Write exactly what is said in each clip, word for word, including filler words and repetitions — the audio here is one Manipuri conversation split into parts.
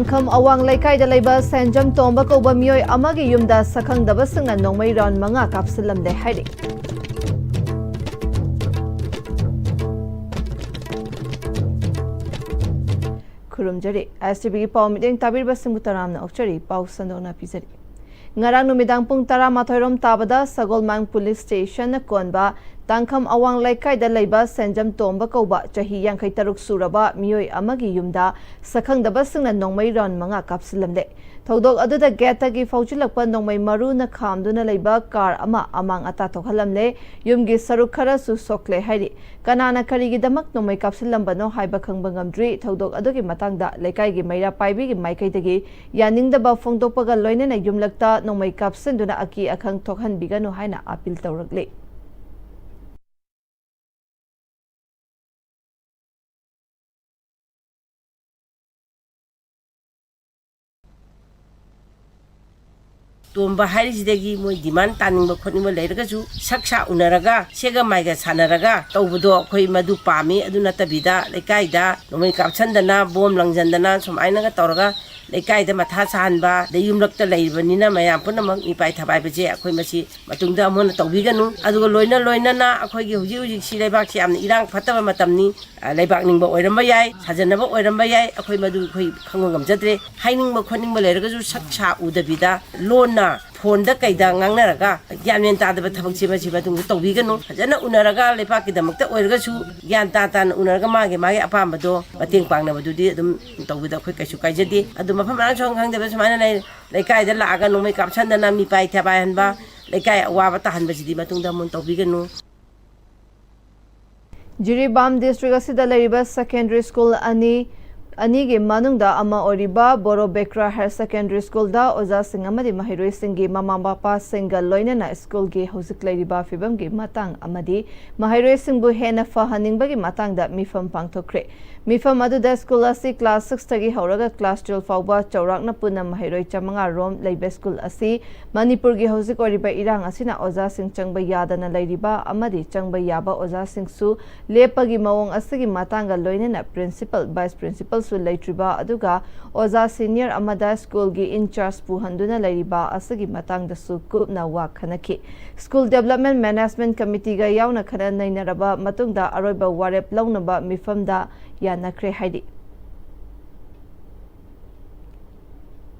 ꯈꯝ ꯑꯋꯥꯡ ꯂꯩꯀꯥꯏꯗ ꯂꯩꯕ ꯁꯦꯟꯖꯝ ꯇꯣꯝꯕ ꯀꯧꯕ ꯃꯤꯑꯣꯏ ꯑꯃꯒꯤ ꯌꯨꯝꯗ ꯁꯛꯈꯪꯗꯕꯁꯤꯡꯅ ꯅꯣꯡꯃꯩ ꯔꯥꯎꯟ ꯃꯉꯥ ꯀꯥꯞꯁꯤꯜꯂꯝꯂꯦ ꯍꯥꯏꯔꯤ꯫ ꯈꯨꯔꯨꯝꯖꯔꯤ꯫ ꯑꯦꯁ ꯇꯤ ꯚꯤꯒꯤ ꯄꯥꯎ ꯃꯤꯠꯌꯦꯡ ꯇꯥꯕꯤꯔꯤꯕꯁꯤꯡꯕꯨ ꯇꯔꯥꯝꯅ ꯑꯣꯛꯆꯔꯤ꯫ ꯄꯥꯎ ꯁꯟꯗꯣꯛꯅ ꯄꯤꯖꯔꯤ꯫ ꯉꯔꯥꯡ ꯅꯨꯃꯤꯗꯥꯡ ꯄꯨꯡ ꯇꯔꯥꯃꯥꯊꯣꯏ ꯔꯣꯝ ꯇꯥꯕꯗ ꯁꯒꯣꯜꯃꯥꯡ ꯄꯨꯂꯤꯁ ꯁ꯭ꯇꯦꯁꯟꯅ ꯀꯣꯟꯕ ꯇꯥꯡꯈꯝ ꯑꯋꯥꯡ ꯂꯩꯀꯥꯏꯗ ꯂꯩꯕ ꯁꯦꯟꯖꯝ ꯇꯣꯝꯕ ꯀꯧꯕ ꯆꯍꯤ ꯌꯥꯡꯈꯩ ꯇꯔꯨꯛ ꯁꯨꯔꯕ ꯃꯤꯑꯣꯏ ꯑꯃꯒꯤ ꯌꯨꯝꯗ ꯁꯛꯈꯪꯗꯕꯁꯤꯡꯅ ꯅꯣꯡꯃꯩ ꯔꯥꯎꯟ ꯃꯉꯥ ꯀꯥꯞꯁꯤꯜꯂꯝꯂꯦ꯫ ꯊꯧꯗꯣꯛ ꯑꯗꯨꯗ ꯒꯦꯠꯇꯒꯤ ꯐꯥꯎꯖꯤꯜꯂꯛꯄ ꯅꯣꯡꯃꯩ ꯃꯔꯨꯅ ꯈꯥꯝꯗꯨꯅ ꯂꯩꯕ ꯀꯥꯔ ꯑꯃ ꯑꯃꯥꯡ ꯑꯇꯥ ꯊꯣꯛꯍꯜꯂꯝꯂꯦ꯫ ꯌꯨꯝꯒꯤ ꯁꯔꯨꯛ ꯈꯔꯁꯨ ꯁꯣꯛꯂꯦ ꯍꯥꯏꯔꯤ꯫ ꯀꯅꯥꯅ ꯀꯔꯤꯒꯤꯗꯃꯛ ꯅꯣꯡꯃꯩ ꯀꯥꯞꯁꯤꯜꯂꯝꯕꯅꯣ ꯍꯥꯏꯕ ꯈꯪꯕ ꯉꯝꯗ꯭ꯔꯤ꯫ ꯊꯧꯗꯣꯛ ꯑꯗꯨꯒꯤ ꯃꯇꯥꯡꯗ ꯂꯩꯀꯥꯏꯒꯤ ꯃꯩꯔꯥ ꯄꯥꯏꯕꯤꯒꯤ ꯃꯥꯏꯀꯩꯗꯒꯤ ꯌꯥꯅꯤꯡꯗꯕ ꯐꯣꯡꯗꯣꯛꯄꯒ ꯂꯣꯏꯅꯅ ꯌꯨꯝꯂꯛꯇ ꯅꯣꯡꯃꯩ ꯀꯥꯞꯁꯤꯟꯗꯨꯅ ꯑꯀꯤ ꯑꯈꯪ ꯊꯣꯛꯍꯟꯕꯤꯒꯅꯨ ꯍꯥꯏꯅ ꯑꯥꯄꯤꯜ ꯇꯧꯔꯛꯂꯤ꯫ ꯇꯣꯝꯕ ꯍꯥꯏꯔꯤꯁꯤꯗꯒꯤ ꯃꯣꯏ ꯗꯤꯃꯥꯟ ꯇꯥꯅꯤꯡꯕ ꯈꯣꯠꯅꯤꯡꯕ ꯂꯩꯔꯒꯁꯨ ꯁꯛ ꯁꯥ ꯎꯅꯔꯒ ꯁꯦꯒ ꯃꯥꯏꯒ ꯁꯥꯟꯅꯔꯒ ꯇꯧꯕꯗꯣ ꯑꯩꯈꯣꯏ ꯃꯗꯨ ꯄꯥꯝꯃꯤ꯫ ꯑꯗꯨ ꯅꯠꯇꯕꯤꯗ ꯂꯩꯀꯥꯏꯗ ꯅꯣꯡꯃꯩ ꯀꯥꯞꯁꯟꯗꯅ, ꯕꯣꯝ ꯂꯪꯁꯟꯗꯅ ꯁꯨꯃꯥꯏꯅꯒ ꯇꯧꯔꯒ ꯂꯩꯀꯥꯏꯗ ꯃꯊꯥ ꯁꯥꯍꯟꯕ, ꯑꯗꯩ ꯌꯨꯝꯂꯛꯇ ꯂꯩꯔꯤꯕꯅꯤꯅ ꯃꯌꯥꯝ ꯄꯨꯝꯅꯃꯛ ꯃꯤꯄꯥꯏ ꯊꯕꯥꯏꯕꯁꯦ ꯑꯩꯈꯣꯏ ꯃꯁꯤ ꯃꯇꯨꯡꯗ ꯑꯃꯨꯛ ꯍꯟꯅ ꯇꯧꯕꯤꯒꯅꯨ꯫ ꯑꯗꯨꯒ ꯂꯣꯏꯅ ꯂꯣꯏꯅꯅ ꯑꯩꯈꯣꯏꯒꯤ ꯍꯧꯖꯤꯛ ꯍꯧꯖꯤꯛꯁꯤ ꯂꯩꯕꯥꯛꯁꯤ ꯌꯥꯝꯅ ꯏꯔꯥꯡ ꯐꯠꯇꯕ ꯃꯇꯝꯅꯤ꯫ ꯑ, ꯂꯩꯕꯥꯛ ꯅꯤꯡꯕ ꯑꯣꯏꯔꯝꯕ ꯌꯥꯏ, ꯁꯥꯖꯟꯅꯕ ꯑꯣꯏꯔꯝꯕ ꯌꯥꯏ, ꯑꯩꯈꯣꯏ ꯃꯗꯨ ꯑꯩꯈꯣꯏ ꯈꯪꯕ ꯉꯝꯖꯗ꯭ꯔꯦ꯫ ꯍꯥꯏꯅꯤꯡꯕ ꯈꯣꯠꯅꯤꯡꯕ ꯂꯩꯔꯒꯁꯨ ꯁꯛ ꯁꯥ ꯎꯗꯕꯤꯗ ꯂꯣꯟꯅ ꯐꯣꯟꯗ ꯀꯩꯗ ꯉꯥꯡꯅꯔꯒ ꯒ꯭ꯌꯥꯟ ꯃꯦꯟ ꯇꯥꯗꯕ ꯊꯕꯛꯁꯦ ꯃꯁꯤ ꯃꯇꯨꯡꯗ ꯇꯧꯕꯤꯒꯅꯨ꯫ ꯐꯖꯅ ꯎꯅꯔꯒ ꯂꯩꯕꯥꯛꯀꯤꯗꯃꯛꯇ ꯑꯣꯏꯔꯒꯁꯨ ꯒ꯭ꯌꯥꯟ ꯇꯥ ꯇꯥꯅ ꯎꯅꯔꯒ ꯃꯥꯒꯤ ꯃꯥꯒꯤ ꯑꯄꯥꯝꯕꯗꯣ ꯃꯇꯦꯡ ꯄꯥꯡꯅꯕꯗꯨꯗꯤ ꯑꯗꯨꯝ ꯇꯧꯕꯗ ꯑꯩꯈꯣꯏ ꯀꯩꯁꯨ ꯀꯥꯏꯖꯗꯦ꯫ ꯑꯗꯨ ꯃꯐꯝ ꯃꯔꯥꯡ ꯁꯨꯝ ꯈꯪꯗꯕ ꯁꯨꯃꯥꯏꯅ ꯂꯩ-, ꯂꯩꯀꯥꯏꯗ ꯂꯥꯛꯑꯒ ꯅꯣꯡꯃꯩ ꯀꯥꯞꯁꯟꯗꯅ ꯃꯤꯄꯥꯏ ꯊꯕꯥꯏꯍꯟꯕ, ꯂꯩꯀꯥꯏ ꯑꯋꯥꯕ ꯇꯥꯍꯟꯕꯁꯤꯗꯤ ꯃꯇꯨꯡꯗ ꯑꯃꯨꯛ ꯇꯧꯕꯤꯒꯅꯨ꯫ ꯖꯤꯔꯤꯕꯥꯝ ꯗꯤꯁꯇ꯭ꯔꯤꯛ ꯑꯁꯤꯗ ꯂꯩꯔꯤꯕ ꯁꯦꯀꯦꯟꯗꯔꯤ ꯁ꯭ꯀꯨꯜ ꯑꯅꯤ, ꯑꯅꯤꯒꯤ ꯃꯅꯨꯡꯗ ꯑꯃ ꯑꯣꯏꯔꯤꯕ ꯕꯣꯔꯣ ꯕꯦꯀ꯭ꯔꯥ ꯍꯥꯌꯔ ꯁꯦꯀꯦꯟꯗꯔꯤ ꯁ꯭ꯀꯨꯜꯗ ꯑꯣꯖꯥꯁꯤꯡ ꯑꯃꯗꯤ ꯃꯍꯩꯔꯣꯏꯁꯤꯡꯒꯤ ꯃꯃꯥ ꯃꯄꯥꯁꯤꯡꯒ ꯂꯣꯏꯅꯅ ꯁ꯭ꯀꯨꯜꯒꯤ ꯍꯧꯖꯤꯛ ꯂꯩꯔꯤꯕ ꯐꯤꯕꯝꯒꯤ ꯃꯇꯥꯡ ꯑꯃꯗꯤ ꯃꯍꯩꯔꯣꯏꯁꯤꯡꯕꯨ ꯍꯦꯟꯅ ꯐꯍꯟꯅꯤꯡꯕꯒꯤ ꯃꯇꯥꯡꯗ ꯃꯤꯐꯝ ꯄꯥꯡꯊꯣꯛꯈ꯭ꯔꯦ꯫ ꯃꯤꯐꯝ ꯑꯗꯨꯗ ꯁ꯭ꯀꯨꯜ ꯑꯁꯤ ꯀ꯭ꯂꯥꯁ ꯁꯤꯛꯁꯇꯒꯤ ꯍꯧꯔꯒ ꯀ꯭ꯂꯥꯁ ꯇꯨꯌꯦꯜꯐ ꯐꯥꯎꯕ ꯆꯥꯎꯔꯥꯛꯅ ꯄꯨꯟꯅ ꯃꯍꯩꯔꯣꯏ ꯆꯥꯃꯉꯥ ꯔꯣꯝ ꯂꯩꯕ ꯁ꯭ꯀꯨꯜ ꯑꯁꯤ ꯃꯅꯤꯄꯨꯔꯒꯤ ꯍꯧꯖꯤꯛ ꯑꯣꯏꯔꯤꯕ ꯏꯔꯥꯡ ꯑꯁꯤꯅ ꯑꯣꯖꯥꯁꯤꯡ ꯆꯪꯕ ꯌꯥꯗꯅ ꯂꯩꯔꯤꯕ ꯑꯃꯗꯤ ꯆꯪꯕ ꯌꯥꯕ ꯑꯣꯖꯥꯁꯤꯡꯁꯨ ꯂꯦꯞꯄꯒꯤ ꯃꯑꯣꯡ ꯑꯁꯤꯒꯤ ꯃꯇꯥꯡꯒ ꯂꯣꯏꯅꯅ ꯄ꯭ꯔꯤꯟꯁꯤꯄꯜ, ꯚꯥꯏꯁ ꯄ꯭ꯔꯤꯟꯁꯤꯄꯜ ꯁꯨ ꯂꯩꯇ꯭ꯔꯤꯕ ꯑꯗꯨꯒ ꯑꯣꯖꯥ ꯁꯤꯅꯤꯌꯔ ꯑꯃꯗ ꯁ꯭ꯀꯨꯜꯒꯤ ꯏꯟꯆꯥꯔꯖ ꯄꯨꯍꯟꯗꯨꯅ ꯂꯩꯔꯤꯕ ꯑꯁꯤꯒꯤ ꯃꯇꯥꯡꯗꯁꯨ ꯀꯨꯞꯅ ꯋꯥ ꯈꯟꯅꯈꯤ꯫ ꯁ꯭ꯀꯨꯜ ꯗꯦꯕꯂꯞꯃꯦꯟ ꯃꯦꯅꯦꯖꯃꯦꯟꯠ ꯀꯃꯤꯇꯤꯒ ꯌꯥꯎꯅ ꯈꯟꯅ ꯅꯩꯅꯔꯕ ꯃꯇꯨꯡꯗ ꯑꯔꯣꯏꯕ ꯋꯥꯔꯦꯞ ꯂꯧꯅꯕ ꯃꯤꯐꯝꯗ ꯌꯥꯅꯈ꯭ꯔꯦ ꯍꯥꯏꯔꯤ꯫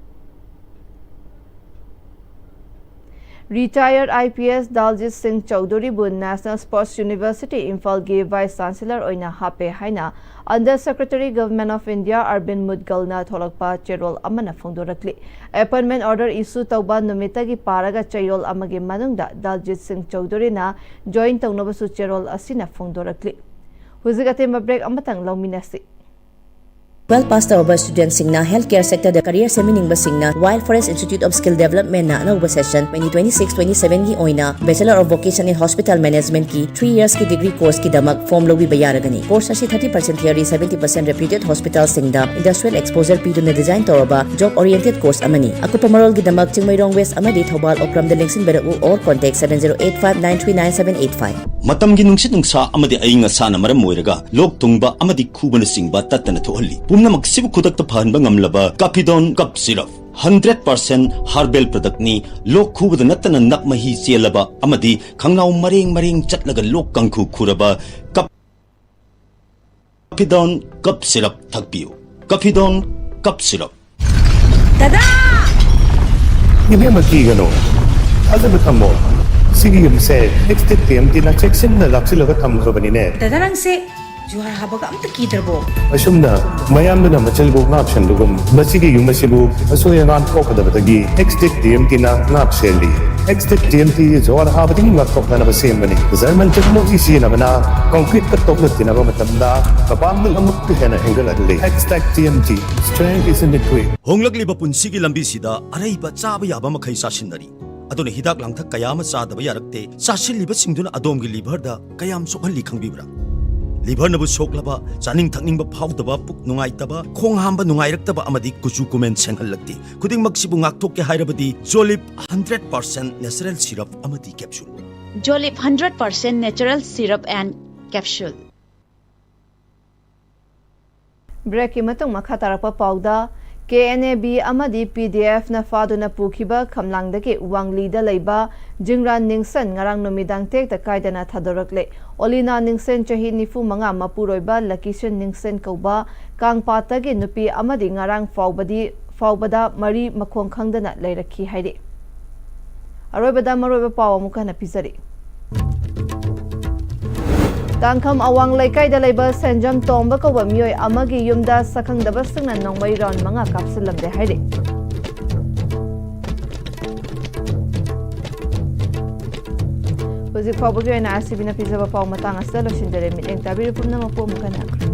ꯔꯤꯇꯥꯌꯔ ꯑꯥꯏ ꯄꯤ ꯑꯦꯁ ꯗꯥꯜꯖꯤꯠ ꯁꯤꯡ ꯆꯧꯙꯨꯔꯤꯕꯨ ꯅꯦꯁꯅꯦꯜ ꯁ꯭ꯄꯣꯔꯠꯁ ꯌꯨꯅꯤꯚꯔꯁꯤꯇꯤ ꯏꯝꯐꯥꯜꯒꯤ ꯚꯥꯏꯁ ꯆꯥꯟꯁꯦꯂꯔ ꯑꯣꯏꯅ ꯍꯥꯞꯄꯦ ꯍꯥꯏꯅ Under Secretary, Government of India, Arvind Mudgalꯅ ꯊꯣꯛꯂꯛꯄ ꯆꯦꯔꯣꯜ ꯑꯃꯅ ꯐꯣꯡꯗꯣꯔꯛꯂꯤ꯫ ꯑꯦꯄꯣꯏꯟꯠꯃꯦꯟꯠ ꯑꯣꯔꯗꯔ ꯏꯁꯨ ꯇꯧꯕ ꯅꯨꯃꯤꯠꯇꯒꯤ ꯄꯥꯔꯒ ꯆꯌꯣꯜ ꯑꯃꯒꯤ ꯃꯅꯨꯡꯗ ꯗꯥꯜꯖꯤꯠ ꯁꯤꯡ ꯆꯧꯙꯨꯔꯤꯅ ꯖꯣꯏꯟ ꯇꯧꯅꯕꯁꯨ ꯆꯦꯔꯣꯜ ꯑꯁꯤꯅ ꯐꯣꯡꯗꯣꯔꯛꯂꯤ꯫ ꯍꯧꯖꯤꯛ ꯑꯇꯦꯟꯕ ꯕ꯭ꯔꯦꯛ ꯑꯃꯇꯪ ꯂꯧꯃꯤꯟꯅꯁꯤ꯫ ꯇ꯭ꯋꯦꯜꯐ ꯄꯥꯁ ꯇꯧꯔꯕ ꯁ꯭ꯇꯨꯗꯦꯟꯠꯁꯤꯡꯅ ꯍꯦꯜꯊ ꯀꯦꯌꯔ ꯁꯦꯛꯇꯔꯗ ꯀꯦꯔꯤꯌꯔ ꯁꯦꯝꯃꯤꯅꯤꯡꯕꯁꯤꯡꯅ Wild Forest Institute of Skill Developmentꯅ ꯑꯅꯧꯕ session twenty twenty six twenty sevenꯒꯤ ꯑꯣꯏꯅ Bachelor of Vocation in Hospital Managementꯀꯤ three yearsꯀꯤ ꯗꯤꯒ꯭ꯔꯤ ꯀꯣꯔꯁꯀꯤꯗꯃꯛ ꯐꯣꯔꯝ ꯂꯧꯕꯤꯕ ꯌꯥꯔꯒꯅꯤ꯫ ꯀꯣꯔꯁ ꯑꯁꯤ thirty percent theory, seventy percent reputed hospitalꯁꯤꯡꯗ industrial exposure ꯄꯤꯗꯨꯅ ꯗꯤꯖꯥꯏꯟ ꯇꯧꯔꯕ job oriented course ꯑꯃꯅꯤ꯫ ꯑꯀꯨꯞꯄ ꯃꯔꯣꯜꯒꯤꯗꯃꯛ ꯆꯤꯡꯃꯩꯔꯣꯡ ꯋꯦꯁ ꯑꯃꯗꯤ Thoubal ꯑꯣꯀ꯭ꯔꯝꯗ ꯂꯦꯡꯁꯤꯟꯕꯤꯔꯛꯎ or contact seven zero eight five nine three nine seven eight five꯫ ꯃꯇꯝꯒꯤ ꯅꯨꯡꯁꯤꯠ ꯅꯨꯡꯁꯥ ꯑꯃꯗꯤ ꯑꯏꯪ ꯑꯁꯥꯅ ꯃꯔꯝ ꯑꯣꯏꯔꯒ ꯂꯣꯛ ꯊꯨꯡꯕ ꯑꯃꯗꯤ ꯈꯨꯕꯅꯆꯤꯡꯕ ꯇꯠꯇꯅ ꯊꯣꯛꯍꯜꯂꯤ꯫ ꯄꯨꯝꯅꯃꯛꯁꯤꯕꯨ ꯈꯨꯗꯛꯇ ꯐꯍꯟꯕ ꯉꯝꯂꯕ ꯀꯥꯐꯤꯗꯣꯟ ꯀꯞ ꯁꯤꯔꯞ, hundred percent herbal productꯅꯤ꯫ ꯂꯣꯛ ꯈꯨꯕꯗ ꯅꯠꯇꯅ ꯅꯞ ꯃꯍꯤ ꯆꯦꯜꯂꯕ ꯑꯃꯗꯤ ꯈꯪꯅꯥꯎ ꯃꯔꯦꯡ ꯃꯔꯦꯡ ꯆꯠꯂꯒ ꯂꯣꯛ ꯀꯥꯡꯈꯨ ꯈꯨꯔꯕ ꯀꯞ ꯀꯥꯐꯤꯗꯣꯟ ꯀꯞ ꯁꯤꯔꯞ ꯊꯛꯄꯤꯌꯨ꯫ ꯀꯥꯐꯤꯗꯣꯟ ꯀꯞ ꯁꯤꯔꯞ꯫ ꯗꯗꯥ! ꯏꯕꯦꯝꯃ, ꯀꯤꯒꯅꯨ, ꯊꯥꯖꯕ ꯊꯝꯃꯣ꯫ ꯁꯤꯒꯤ ꯌꯨꯝꯁꯦ ꯑꯦꯛꯁ ꯇꯤꯛ ꯇꯤ ꯑꯦꯝ ꯇꯤꯅ ꯆꯦꯛꯁꯤꯟꯅ ꯂꯥꯛꯁꯤꯜꯂꯒ ꯊꯝꯈ꯭ꯔꯕꯅꯤꯅꯦ꯫ ꯗꯗꯥ, ꯅꯪꯁꯦ ꯖꯨꯍꯥꯔ ꯍꯥꯕꯒ ꯑꯝꯇ ꯀꯤꯗ꯭ꯔꯕꯣ? ꯑꯁꯨꯝꯅ ꯃꯌꯥꯝꯗꯨꯅ ꯃꯆꯤꯜꯕꯨ ꯉꯥꯛꯁꯦꯟꯕꯒꯨꯝ, ꯃꯁꯤꯒꯤ ꯌꯨꯝ ꯑꯁꯤꯕꯨ ꯑꯁꯣꯏ ꯑꯉꯥꯝ ꯊꯣꯛꯀꯗꯕꯗꯒꯤ ꯑꯦꯛꯁ ꯇꯤꯛ ꯇꯤ ꯑꯦꯝ ꯇꯤꯅ ꯉꯥꯛꯁꯦꯜꯂꯤ꯫ ꯑꯦꯛꯁ ꯇꯤꯛ ꯇꯤ ꯑꯦꯝ ꯇꯤ ꯖꯨꯍꯥꯔ ꯍꯥꯕꯗꯒꯤ ꯉꯥꯛꯊꯣꯛꯅꯅꯕ ꯁꯦꯝꯕꯅꯤ꯫ ꯖꯔꯃꯟ ꯇꯦꯛꯅꯣꯂꯣꯖꯤ ꯁꯤꯖꯤꯟꯅꯕꯅ ꯀꯪꯀ꯭ꯔꯤꯠꯀ ꯇꯣꯛꯅ ꯇꯤꯟꯅꯕ ꯃꯇꯝꯗ ꯃꯄꯥꯡꯒꯜ ꯑꯃꯨꯛꯀ ꯍꯦꯟꯅ ꯍꯦꯟꯒꯠꯍꯜꯂꯤ꯫ ꯑꯦꯛꯁ ꯇꯤꯛ T M T, strength is in the grip. ꯍꯣꯡꯂꯛꯂꯤꯕ ꯄꯨꯟꯁꯤꯒꯤ ꯂꯝꯕꯤꯁꯤꯗ ꯑꯔꯩꯕ ꯆꯥꯕ ꯌꯥꯕ ꯃꯈꯩ ꯆꯥꯁꯤꯟꯅꯔꯤ꯫ ꯑꯗꯨꯅ ꯍꯤꯗꯥꯛ ꯂꯥꯡꯊꯛ ꯀꯌꯥ ꯑꯃ ꯆꯥꯗꯕ ꯌꯥꯔꯛꯇꯦ꯫ ꯆꯥꯁꯤꯜꯂꯤꯕꯁꯤꯡꯗꯨꯅ ꯑꯗꯣꯝꯒꯤ ꯂꯤꯚꯔꯗ ꯀꯌꯥꯝ ꯁꯣꯛꯍꯜꯂꯤ ꯈꯪꯕꯤꯕ꯭ꯔꯥ? ꯂꯤꯚꯔꯅꯕꯨ ꯁꯣꯛꯂꯕ, ꯆꯥꯅꯤꯡ ꯊꯛꯅꯤꯡꯕ ꯐꯥꯎꯗꯕ, ꯄꯨꯛ ꯅꯨꯡꯉꯥꯏꯇꯕ, ꯈꯣꯡ ꯍꯥꯝꯕ ꯅꯨꯡꯉꯥꯏꯔꯛꯇꯕ ꯑꯃꯗꯤ ꯀꯨꯆꯨ ꯀꯨꯃꯦꯟ ꯁꯦꯡꯍꯜꯂꯛꯇꯦ꯫ ꯈꯨꯗꯤꯡꯃꯛꯁꯤꯕꯨ ꯉꯥꯛꯊꯣꯛꯀꯦ ꯍꯥꯏꯔꯕꯗꯤ ꯖꯣꯂꯤꯞ hundred percent natural syrup ꯑꯃꯗꯤ capsule꯫ Jolip hundred percent natural syrup and capsule. ꯕ꯭ꯔꯦꯛꯀꯤ ꯃꯇꯨꯡ ꯃꯈꯥ ꯇꯥꯔꯛꯄ ꯄꯥꯎꯗ, ꯀꯦ ꯑꯦꯟ ꯑꯦ ꯕꯤ ꯑꯃꯗꯤ ꯄꯤ ꯗꯤ ꯑꯦꯐꯅ ꯐꯥꯗꯨꯅ ꯄꯨꯈꯤꯕ ꯈꯝꯂꯥꯡꯗꯒꯤ ꯋꯥꯡꯂꯤꯗ ꯂꯩꯕ ꯖꯤꯡꯔꯥꯟ ꯅꯤꯡꯁꯟ ꯉꯔꯥꯡ ꯅꯨꯃꯤꯗꯥꯡ ꯇꯦꯛꯇ ꯀꯥꯏꯗꯅ ꯊꯥꯗꯣꯔꯛꯂꯦ꯫ ꯑꯣꯂꯤꯅꯥ ꯅꯤꯡꯁꯟ, ꯆꯍꯤ ꯅꯤꯐꯨ ꯃꯉꯥ, ꯃꯄꯨꯔꯣꯏꯕ ꯂꯀꯤꯁꯟ ꯅꯤꯡꯁꯟ ꯀꯧꯕ ꯀꯥꯡꯄꯥꯠꯇꯒꯤ ꯅꯨꯄꯤ ꯑꯃꯗꯤ ꯉꯔꯥꯡ ꯐꯥꯎꯕꯗꯤ, ꯐꯥꯎꯕꯗ ꯃꯔꯤ ꯃꯈꯣꯡ ꯈꯪꯗꯅ ꯂꯩꯔꯛꯈꯤ ꯍꯥꯏꯔꯤ꯫ ꯑꯔꯣꯏꯕꯗ ꯃꯔꯨꯑꯣꯏꯕ ꯄꯥꯎ ꯑꯃꯨꯛ ꯍꯟꯅ ꯄꯤꯖꯔꯤ꯫ ꯇꯥꯡꯈꯝ ꯑꯋꯥꯡ ꯂꯩꯀꯥꯏꯗ ꯂꯩꯕ ꯁꯦꯟꯖꯝ ꯇꯣꯝꯕ ꯀꯧꯕ ꯃꯤꯑꯣꯏ ꯑꯃꯒꯤ ꯌꯨꯝꯗ ꯁꯛꯈꯪꯗꯕꯁꯤꯡꯅ ꯅꯣꯡꯃꯩ ꯔꯥꯎꯟ ꯃꯉꯥ ꯀꯥꯞꯁꯤꯜꯂꯝꯂꯦ ꯍꯥꯏꯔꯤ꯫ ꯍꯧꯖꯤꯛ ꯐꯥꯎꯕꯒꯤ ꯑꯣꯏꯅ ꯑꯥꯏ ꯁꯤ ꯕꯤꯅ ꯄꯤꯖꯕ ꯄꯥꯎ ꯃꯇꯥꯡ ꯑꯁꯤꯗ ꯂꯣꯏꯁꯤꯟꯖꯔꯦ꯫ ꯃꯤꯠꯌꯦꯡ ꯇꯥꯕꯤꯔꯤꯕ ꯄꯨꯝꯅꯃꯛꯄꯨ ꯑꯃꯨꯛ ꯍꯟꯅ